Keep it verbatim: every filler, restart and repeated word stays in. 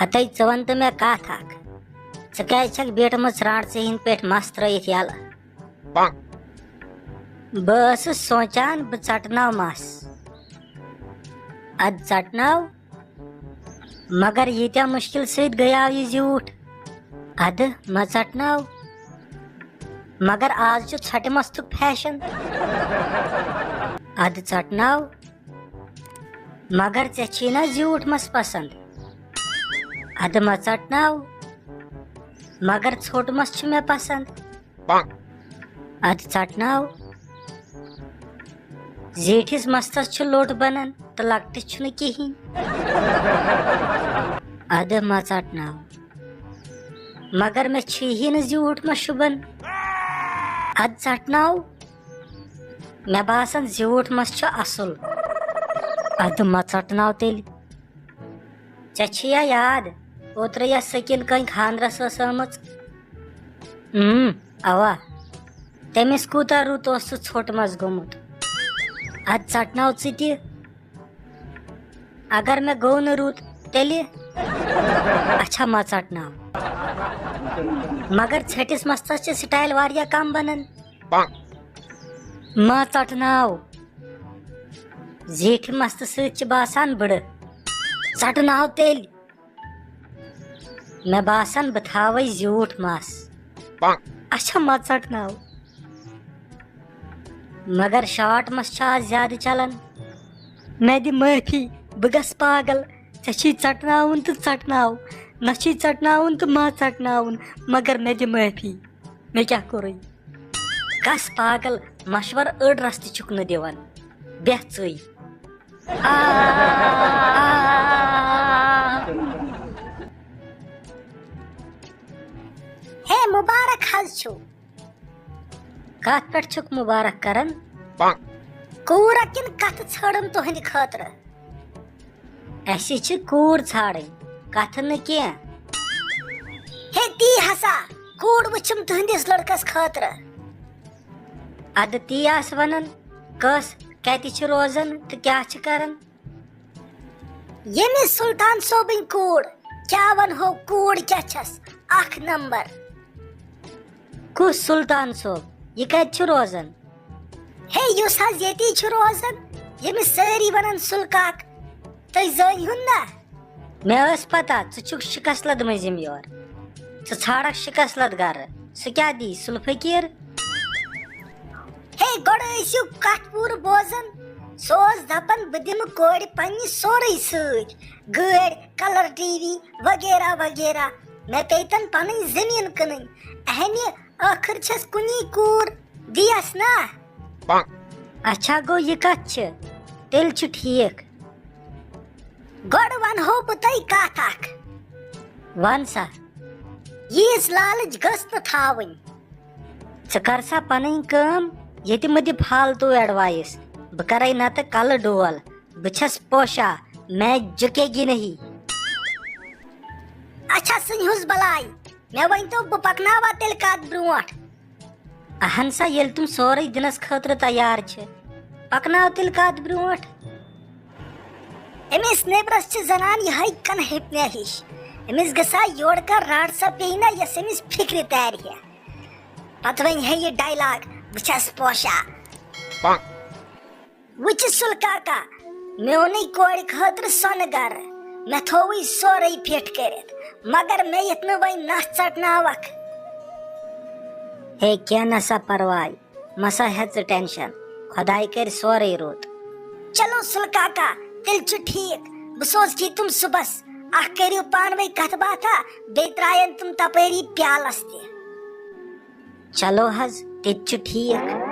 ہتے ژٕ وَن تہٕ مےٚ کَتھ اَکھ۔ ژٕ کیٛازِ چھَکھ بیٖٹھمٕژ رانٛٹسٕے ہِنٛدۍ پٲٹھۍ مَس ترٛٲیِتھ یَلہٕ؟ بہٕ ٲسٕس سونٛچان بہٕ ژَٹناو مَس۔ اَدٕ ژَٹناو۔ مگر ییٖتیٛاہ مُشکِل سۭتۍ گٔیاو یہِ زیوٗٹھ۔ اَدٕ مہ ژَٹناو۔ مگر آز چھُ ژھۄٹہِ مَستُک فیشن۔ اَدٕ ژَٹناو۔ مگر ژےٚ چھی نا زیوٗٹھ مَس پسنٛد؟ اَدٕ مہ ژَٹناو۔ مگر ژھوٚٹ مَس چھُ مےٚ پسنٛد۔ اَدٕ ژَٹناو۔ زیٖٹھِس مَستَس چھُ لوٚٹ بَنان تہٕ لۄکٹِس چھُنہٕ کِہیٖنۍ۔ اَدٕ مہ ژَٹناو۔ مگر مےٚ چھی نہٕ زیوٗٹھ مَس شوٗبان۔ اَدٕ ژَٹناو۔ مےٚ باسان زیوٗٹھ مَس چھُ اَصٕل۔ اَدٕ مہ ژَٹناو تیٚلہِ۔ ژےٚ چھِیا یاد، اوترٕ یَس سٔکِن کٔنۍ خانٛدرَس ٲس آمٕژ؟ اۭں، اَوا۔ تٔمِس کوٗتاہ رُت اوس سُہ ژھوٚٹ مَس گوٚمُت۔ اَدٕ ژَٹناو ژٕ تہِ۔ اگر مےٚ گوٚو نہٕ رُت، تیٚلہِ؟ اچھا، مہ ژَٹناو۔ مگر ژھٔٹِس مَستَس چھِ سٹایل واریاہ کَم بَنان۔ مہ ژَٹناو۔ زیٖٹھِ مَستہٕ سۭتۍ چھِ باسان بٕڑٕ۔ ژَٹناو تیٚلہِ۔ مےٚ باسان بہٕ تھاوَے زیوٗٹھ مَس۔ اچھا، مہ ژَٹناو۔ مگر شارٹ مَس چھُ آز زیادٕ چلان۔ مےٚ دِ معٲفی، بہٕ گژھٕ پاگل۔ ژےٚ چھی ژَٹناوُن تہٕ ژَٹناو، نہ چھی ژَٹناوُن تہٕ مہ ژَٹناوُن، مگر مےٚ دِ معٲفی۔ مےٚ کیٛاہ کوٚرُے؟ کس پاگل مشور أڑ رس تہِ چھُکھ نہٕ دِوان۔ بیٚہہ ژٕے۔ آ، آ۔ ہے، مُبارک حظ چھُو۔ کتھ پٮ۪ٹھ چھُکھ مُبارک کران؟ کوٗرا کِنہٕ کتھٕ ژھٲنٛڈٕم تُہنٛدِ خٲطرٕ؟ اسہِ چھِ کوٗر ژھانٛڈٕنۍ، کتھٕ نہٕ کینٛہہ۔ ہے، تی ہسا، کوٗر وٕچھِم تُہنٛدِس لڑکس خٲطرٕ۔ ادٕ تی آس ونان، کس کتہِ چھِ روزان تہٕ کیٛاہ چھِ کران؟ ییٚمِس سلطان صٲبٕنۍ کوٗر، کیٛاہ ونہو، کوٗر کیٛاہ چھس، اکھ نمبر۔ کُس سلطان صٲب؟ یہِ کتہِ چھُ روزان؟ ہے، یُس حظ ییٚتی چھُ روزان، ییٚمِس سٲری ونان سُلہٕ کاک، تُہۍ زٲنۍ ہُن نا؟ مےٚ ٲس پتہ ژٕ چھُکھ شکست لد مٔنٛزِم یور۔ ژٕ ژھانٛڈکھ شکست لد گرٕ، سُہ کیٛاہ دی سُلہٕ فقیٖر؟ ہے، گۄڈٕ ٲسِو کتھ پوٗرٕ بوزان۔ سُہ اوس دپان، بہٕ دِمہٕ کورِ پننہِ سورُے سۭتۍ، گٲڑۍ، کلر ٹی وی وغیرہ وغیرہ۔ مےٚ پیٚیہِ تن پنٕنۍ زٔمیٖن کٕنٕنۍ۔ اہنہِ، ٲخٕر چھَس کُنی کوٗر، دِیَس نا۔ اچھا گوٚو، یہِ کتھ چھِ؟ تیٚلہِ چھُ ٹھیٖک۔ گۄڈٕ ونہو بہٕ تۄہہِ کتھ اکھ۔ ون سا۔ ییٖژ لالٕچ گٔژھ نہٕ تھاوٕنۍ۔ ژٕ کر سا پنٕنۍ کٲم، ییٚتہِ مہٕ دِ فالتو ایڈوایس۔ بہٕ کرے نتہٕ کلہٕ ڈول۔ بہٕ چھَس پوشا، میں جھکے گی نہیں۔ اچھا، سٕنۍ ہُس بلاے۔ مےٚ ؤنۍتو، بہٕ پکناوا تیٚلہِ کتھ برونٛٹھ؟ اہن سا، ییٚلہِ تِم سورُے دِنس خٲطرٕ تیار چھِ، پکناو تیٚلہِ کتھ برونٛٹھ۔ أمِس نیبرس چھِ زنان یِہے کنہٕ ہیٚپنہِ ہِش۔ أمِس گژھا یورٕ کانٛہہ رانٛٹسا پیٚیہِ نا، یۄس أمِس فِکرِ تارِ ہے۔ پتہٕ ونہِ ہے یہِ ڈایلاگ، بہٕ چھَس پوشا۔ وٕچھ سُل کاکا، مےٚ اوٚنُے کورِ خٲطرٕ سۄنہٕ گرٕ، مےٚ تھووُے سورُے فِٹ کٔرِتھ، مگر مےٚ یِتھ نہٕ وۄنۍ نس ژٹناوکھ۔ ہے، کینٛہہ نہ سا پرواے، مہ سا ہےٚ ژٕ ٹینشن، خۄداے کرِ سورُے رُت۔ چلو سُل کاکا، تیٚلہِ چھُ ٹھیٖک، بہٕ سوزٕ کی تِم صُبحس، اکھ کٔرِو پانہٕ ؤنۍ کتھ باتھا، بیٚیہِ ترٛاین تِم تپٲری پیالس تہِ۔ چلو حظ، تیٚتہِ چھُ ٹھیٖک۔